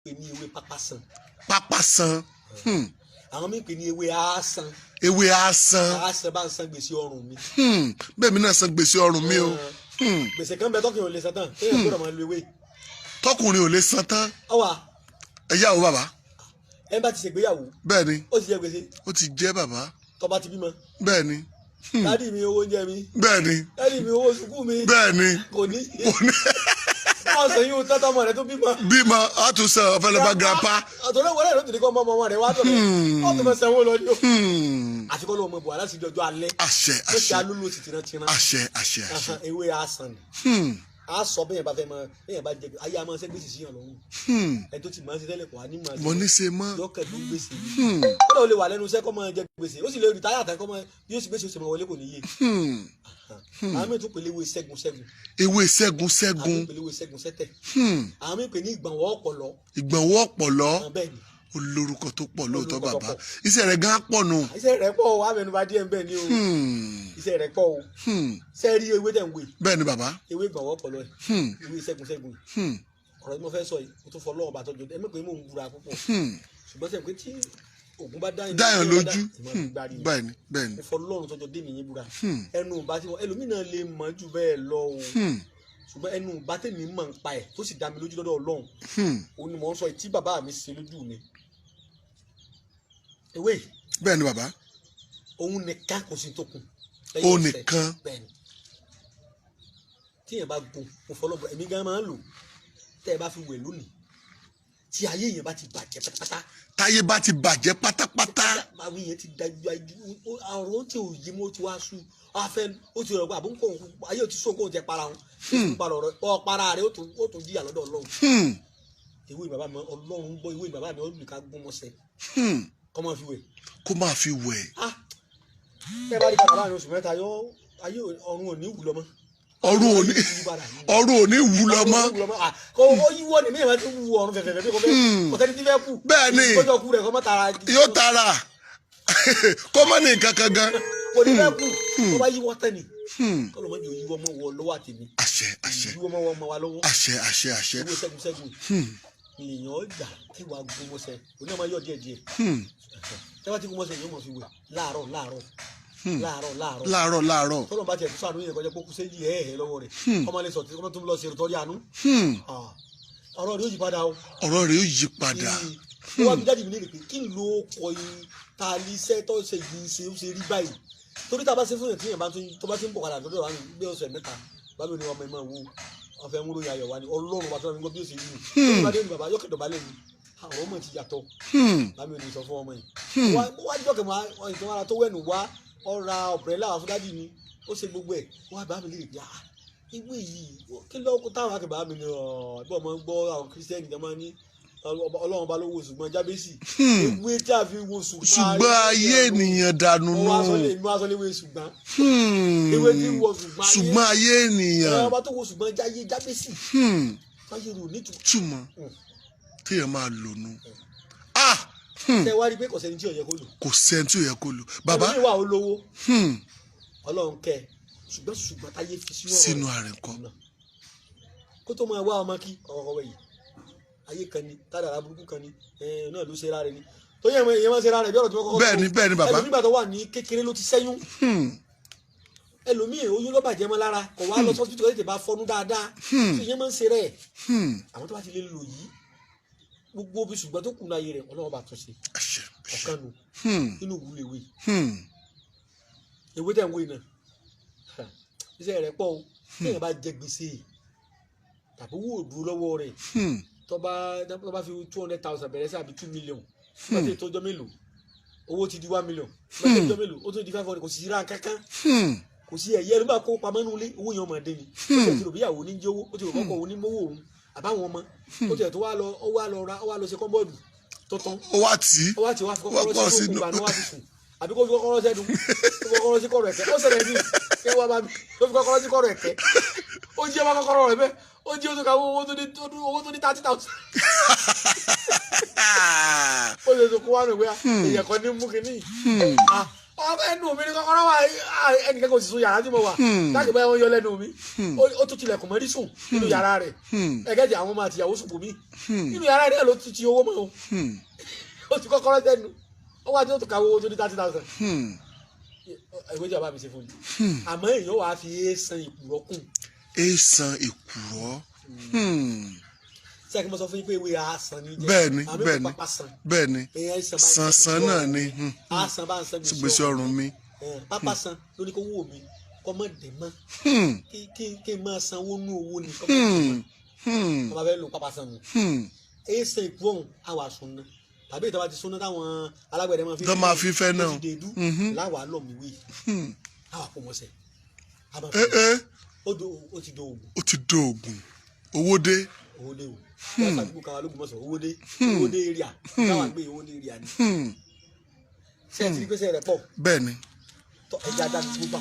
pè ní ewé pápásán. Pápásán. Àwọn míì pè ní ewé àásán. Ewé àásán. Àásán bá ń san gbèsè ọrùn mi. Bẹ́ẹ̀ mi náà san gbèsè ọrùn mi o. Gbèsè kan bẹ tọkùnrin ò lè san tán, téèyàn gbọ́dọ̀ máa lo ewé. Tọkùnrin ò lè san tán. Ọwà. Ẹ yá o, bàbá. Ẹ bá ti ṣègbéyàwó, Bẹ́ẹ̀ ni. ó ti jẹ gbèsè. Ó ti jẹ́, bàbá. Tó bá ti bímọ, Bẹ́ẹ̀ ni. "Daddy mi, owó oúnjẹ mi." Bẹ́ẹ̀ ni. "Daddy mi, owó sukú mi." Bẹ́ẹ̀ ni. Kò ní ọ̀sán yìí ó tọ́tọ́ ọmọ rẹ tó bímọ. Bímọ, a tún sọ ọ̀fẹ́ lọ́ba grandpa. Ọ̀tọ̀ wọlé ló ti di kọ́ ọmọ ọmọ rẹ wá tọ̀ rẹ, ó tún mọ sanwó lọ ní o. Àti kọ́ ló mọ bò aláṣẹ ọjọ́ alẹ́. Àṣẹ. Ó ṣe Àṣẹ. alúlò sí tìrantìran. Àṣẹ, àṣẹ, àṣẹ. Ewé àsàn ni. A sọ bẹ́ẹ̀ bá fẹ́ mọ bẹ́ẹ̀ bá jẹ ayé a máa ṣe gbèsè síyàn lọ́rùn. Ẹni tó ti máa ń ṣe tẹ́lẹ̀ kò wá ní máa ṣe. Mo ní ṣe mọ́. Yọkẹ̀ ló gbèsè yìí kódà, ó lè wà lẹ́nu iṣẹ́ kọ́ máa jẹ gbèsè, ó sì lè retire tán kọ́ máa bí ó sì gbèsè ó sì máa wọlé, kò ní yé. Àwọn míì tún pèlè ewé ṣẹ́gun ṣẹ́gun. Ewé ṣẹ́gun Àwọn ṣẹ́gun. míì pèlè ewé ṣẹ́gun ṣẹ́tẹ̀. Àwọn míì pè ní ìgbọ̀nwọ́ ọ̀pọ̀lọ́. Ìgbọ̀nwọ́ ọ̀pọ̀lọ́. Àwọn bẹ́ẹ̀ ni. Olórúkọ tó pọ̀ lóòótọ́. Olórúkọ tó Bàbá, pọ̀. iṣẹ́ rẹ̀ gan pọ̀ nù. Iṣẹ́ rẹ̀ pọ̀ o, àmẹnubá díẹ̀ ń bẹ ní o. Iṣẹ́ rẹ̀ pọ̀ o. Ṣé rí ewé tẹ̀ ń wé? Bẹ́ẹ̀ ni, bàbá. Ewé ìgbọ̀nwọ́ ọ̀pọ̀lọ́ ẹ̀, ewé ṣẹ́gun ṣẹ́gun yìí, ọ̀rọ̀ tí mo fẹ́ sọ yìí, mo tún fọ lọ́wọ́ bàtọ́jú ẹ mọ̀ pé mò ń búra púpọ̀, ṣùgbọ́n sẹ́yìn pé tí Ògún bá dáyàn Dáyàn lójú. Ìmọ̀ gbígbárí ni. Bẹ́ẹ̀ ni, bẹ́ẹ̀ ni. Mo fọ lọ́run tọ́jọ́ dé mi yín búra, ẹnu bá tí wọn ẹlòmíràn lè mọ̀ jù bẹ́ẹ̀ lọ o, ṣùgbọ́n ẹnu bá tèmi mọ̀ ń pa ẹ̀ tó sì dá mi lójú lọ́dọ̀ Ọlọ́run, òun ni mò ń sọ yìí tí bàbá mi ṣe lójú mi, ewé yìí, Bẹ́ẹ̀ ni, bàbá. Òun nìkan, kò sí tó kù. Òun nìkan. Bẹ́ẹ̀ ni. Tíyẹn bá gun, mo fọlọ́ bọ̀, èmi gan máa ń lò. Tẹ́ ẹ bá fi wẹ̀ lónìí, tí ayé yẹn bá ti bàjẹ́ pátápátá, Táyé bá ti bàjẹ́ pátápátá, àwọn yẹn ti dájú àrùn tí ò yé mọ́, ti wá sú a fẹ́, ó ti rọ̀ pé àbúkọ̀ òun ayé ò ti sún kóun jẹ para òun ó para ọ̀rọ̀ ọ para rẹ̀, ó tún jìyà lọ́dọ̀ Ọlọ́run. Ìwé bàbá mi, Ọlọ́run gbọ́, ìwé bàbá mi, ó lù ká gún mọ́sẹ̀ kọ́ máa fi wẹ̀. Kó máa fi wẹ̀. Ah, tẹ́ ẹ bá rí padà láàrin oṣù 3, yọ ayé ọ̀run ò ní wù lọ́mọ́. Ọ̀run ò ní, ọ̀run ò ní wù lọ mọ́. Kò ó yíwọ́ ni míyàn bá ti wù ọ̀run fẹ̀fẹ̀fẹ̀ bí kò fẹ́, kò sẹ́ni tí fẹ́ kú. Bẹ́ẹ̀ ni. Kọjọ́ kú rẹ̀ kọ́ mọ́ tara. Yóò tara kó má ní nǹkan kan gan. Kò ní fẹ́ kú, kó bá yíwọ́ tẹ́ ni kọ́ ló mọ́ jẹ́ yíwọ́ mọ́ wọ lọ́wọ́ àtẹ̀mí. Àṣẹ, àṣẹ. Yíwọ́ mọ́ wọ ọmọ wa lọ́wọ́. Àṣẹ, àṣẹ, àṣẹ. Owó ṣẹ́gun ṣẹ́gun ni èèyàn gbà tí wàá gún mọ́sẹ̀, òní àmọ́ yọ díẹ̀ díẹ̀. Tẹ́ bá ti gún mọ́sẹ̀, yóò mọ̀ fi wẹ̀ láàárọ̀ láàárọ̀ láàárọ̀ láàárọ̀. Láàárọ̀ láàárọ̀. Tọ́lọ̀ bá tiẹ̀ tó sànú yẹn kọjá pókú séjì ẹ̀ ẹ̀ lọ́wọ́ rẹ̀, ọmọ lè sọ tí ọmọ tó ń lọ sí ìrùtọ́rí àánú. Ọ̀rọ̀ rẹ̀ yóò yí padà o. Ọ̀rọ̀ rẹ̀ yóò yí padà. Ó wá bí jáde mi léèrè pé kí n lo ọkọ̀ yìí ta lè iṣẹ́ tó ṣe yìí ṣe ó ṣe rí báyìí, torí tá a bá ṣe fún yẹn tí yẹn bá tún tó bá ti ń bọ̀ padà lọ́dọ̀ wa ní gbé ọ̀sẹ̀ 3 bábí ni ọmọ ẹ̀ máa wo ọ̀fẹ́ ń ròyìn ayọ̀ wa ni Ọlọ́run wa tó ń gbọ́ bí ó ṣe rí ni ó bá dé ní bàbá yọkẹ̀ dọ̀bálẹ̀ ni àwọn ọmọ ti yàtọ̀. Bámi ò ní sọ fún ọmọ yìí wá jọ́kẹ̀ mọ́ ìtàn ara tó wẹ̀nù wá ọ̀ra umbrella wá fún daddy mi, ó ṣe gbogbo ẹ̀ wá bá mi léèrè pé, ah, ìwé yìí kí ló kó táwọn akẹ́bàá mi ni ọ̀ bí ọmọ ń gbọ́ àwọn Kírísítẹ́nì kan máa ní Ọlọ́run bá ló wo ṣùgbọ́n Jábésì, ewé tí a fi wo ṣùgbọ́n Ṣùgbọ́n ayé ènìyàn dànù mo nù. wá sọ lé mo wá sọ léwé ṣùgbọ́n ewé tí wo ṣùgbọ́n ayé. Ṣùgbọ́n ayé ènìyàn. Ọba tó wo ṣùgbọ́n jáyé Jábésì táyé rò nítumọ̀. Túmọ̀ téèyàn máa lò nù. Ah! Tẹ wá rí pé kò sẹ́ni tí ò yẹ kó lò. Kò sẹ́ni tí ò yẹ kó lò, bàbá. Ẹlòmíì wà, ó lówó, Ọlọ́run kẹ́, ṣùgbọ́n ṣùgbọ́n táyé fi sínú ọ̀rọ̀ Sínú rẹ̀. ààrẹ nǹkan. Kó tó máa wá ọmọ kí ọkọ̀ wẹ̀ yìí, ayé kan ni kádàrá burúkú kan ni náà ló ṣe ra rẹ̀ ni tó yẹ èèyàn máa ṣe ra rẹ̀ bí ọ̀rọ̀ tí wọ́n kọ́kọ́ Bẹ́ẹ̀ sọ. ni, bẹ́ẹ̀ ni, bàbá. Ẹlòmíì gbà tó wà ní kékeré ló ti ṣẹ́yún. Ẹlòmíì oyún ló bàjẹ́ mọ́ lára, kò wá lọ sọ́sibítù kò tètè bá fọnú dáadáa tó ìyẹn máa ń ṣe rẹ̀. Àwọn tó bá ti lè lò yìí, gbogbo bí ṣùgbọ́n tó kùnà ayé rẹ̀, Ọlọ́run bá tún ṣe. Àṣẹ, àṣẹ. Ọ̀kan nu nínú ìwúlò ewé. Ewé tẹ̀ ń wé náà, iṣẹ́ rẹ̀ pọ̀ o. Téèyàn bá jẹ gbèsè tàbí owó òdúró lọ́wọ́ rẹ̀, tó bá fi 200,000 bẹ̀rẹ̀ sí àbí 2 million, tó bá ti tó ọjọ́ mélòó, owó ti di 1 million. Tó bá ti tó ọjọ́ mélòó, ó tún di 500. Kò sí ra kankan, kò sí ẹ̀yẹ ló bá kó pamọ́ nínú ilé, owó yẹn ọmọdé ni. Ó ti rò bí ìyàwó ní jẹ́ owó, ó ti rò kọ́kọ́ òun ní mówó òun àbáwọn ọmọ, ó ti ẹ̀ tó wá lọ, ó wá lọ ra, ó wá lọ ṣe cupboard tuntun. Ó wá tì í. Ó wá ti wá fi Wá kọ́kọ́rọ́ pọ̀ sínú sínú. òkú ìbànú wá fi sùn, àbí kó fi kọ́kọ́rọ́ sẹ́nu, kó fi kọ́kọ́rọ́ sí kọ̀rọ̀ ẹ̀kẹ́. Ó ṣẹlẹ̀ ní kẹ́ wá bá mi, ó fi kọ́kọ́rọ́ sí kọ̀rọ̀ ẹ̀kẹ́, ó jí ọmọ kọ́kọ́rọ́ rẹ̀ bẹ́ẹ̀, ó jí, ó tó ka owó tó ní 30,000. Ó lè tó kó wá nù pé èèyàn kan ní mú kínní. Ọmọ ẹnu mi ní kọ́kọ́rọ́ wà, ẹnìkan kò sì sùn yàrá tí mo wà láti bá wọn yọ lẹ́nu mi. Ó tún tilẹ̀kùn mọ́rí sùn nínú yàrá rẹ̀. Ẹgẹ́ ti àwọn ọmọ àtìyàwó sùn bò mí nínú yàrá rẹ̀ ló ti ti owó mọ́ o. Ó ti kọ́kọ́rọ́ sẹ́nu, ó wá tí ó tún ka owó tó ní 30,000. Ìwé ìjọba mi ṣe fún mi, àmọ́ èèyàn wàá fi é san ìpùrọ̀ kùn. Èèsàn èkùrọ́. Ṣé kí n sọ fún yín pé ewé àásán ní jẹ́? Bẹ́ẹ̀ni, àmì bẹ́ẹ̀ni. Pápá san. Bẹ́ẹ̀ni. Èèyàn san bá ń San san gbèsè náà ọrùn ni. mi. Àásán bá ń san gbèsè ọrùn mi. Pápá san lórí kó wò mí kọ́ mọ́ dé mọ́, kí n máa sanwó nú owó ni, kọ́ mọ́ dé mọ́. Kọ́ máa fẹ́ lò pápá san nù. Èèsàn ìkú ọ̀hún àwà sunná tàbí ìtọ́ba ti súná táwọn alágbẹ̀dẹ máa fi Tó máa fi fẹ́ náà. Ó ti dèédú láwàá lọ̀ mí wí láwàá kó mọ́sẹ̀. Ẹ ẹ. Ó ti do oògùn. Ó ti dóògùn, owó dé. Owó dé o. Wọ́n sàdúgbò kan lÓgbómọ̀ṣọ́, owó dé, owó dé area táwọn gbé, owó dé area ni. Ṣé ẹ ti rí pèsè rẹ̀ pọ̀? Bẹ́ẹ̀ni. Tọ́ ẹja dá gbogbo bá.